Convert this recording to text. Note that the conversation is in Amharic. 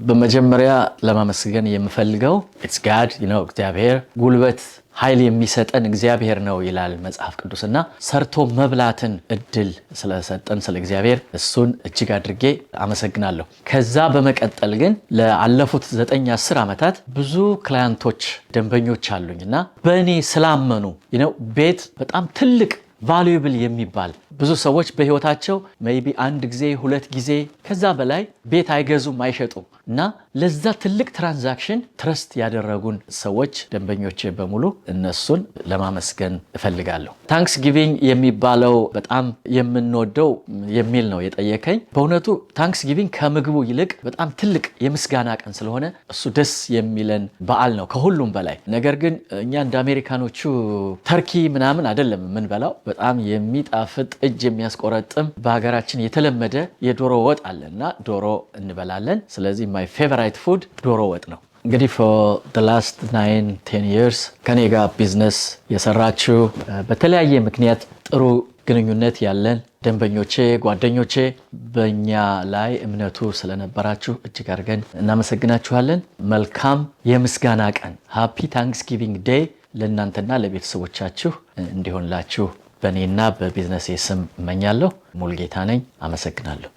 በመጀመሪያ ለማመስገን የምፈልገው it's God፣ እግዚአብሔር። ጉልበት ኃይል የሚሰጠን እግዚአብሔር ነው ይላል መጽሐፍ ቅዱስና ሰርቶ መብላትን እድል ስለሰጠን ስለ እግዚአብሔር እሱን እጅግ አድርጌ አመሰግናለሁ። ከዛ በመቀጠል ግን ለአለፉት 9፣ 10 ዓመታት ብዙ client ኦች፣ ደንበኞች አሉኝ እና በእኔ ስላመኑ፣ ቤት በጣም ትልቅ valuable የሚባል፣ ብዙ ሰዎች በህይወታቸው maybe አንድ ጊዜ፣ ሁለት ጊዜ፣ ከዛ በላይ ቤት አይገዙም፣ አይሸጡም እና ለዛ ትልቅ transaction trust ያደረጉን ሰዎች፣ ደንበኞቼ በሙሉ፣ እነሱን ለማመስገን እፈልጋለሁ። Thanksgiving የሚባለው በጣም የምንወደው የሚል ነው የጠየከኝ። በእውነቱ Thanksgiving ከምግቡ ይልቅ በጣም ትልቅ የምስጋና ቀን ስለሆነ እሱ ደስ የሚለን በዓል ነው ከሁሉም በላይ። ነገር ግን እኛ እንደ አሜሪካኖቹ ተርኪ ምናምን አይደለም የምንበላው። በጣም የሚጣፍጥ፣ እጅ የሚያስቆረጥም፣ በሀገራችን የተለመደ የዶሮ ወጥ አለ እና ዶሮ እንበላለን። ስለዚህ my favorite food ዶሮ ወጥ ነው። እንግዲህ for the last 9, 10 years ከኔ ጋር ቢዝነስ የሰራችሁ፣ በተለያየ ምክንያት ጥሩ ግንኙነት ያለን ደንበኞቼ፣ ጓደኞቼ፣ በእኛ ላይ እምነቱ ስለነበራችሁ እጅግ አድርገን እናመሰግናችኋለን። መልካም የምስጋና ቀን፣ Happy Thanksgiving Day ለእናንተና ለቤተሰቦቻችሁ እንዲሆንላችሁ በእኔና በቢዝነሴ ስም እመኛለሁ። ሙሉጌታ ነኝ። አመሰግናለሁ።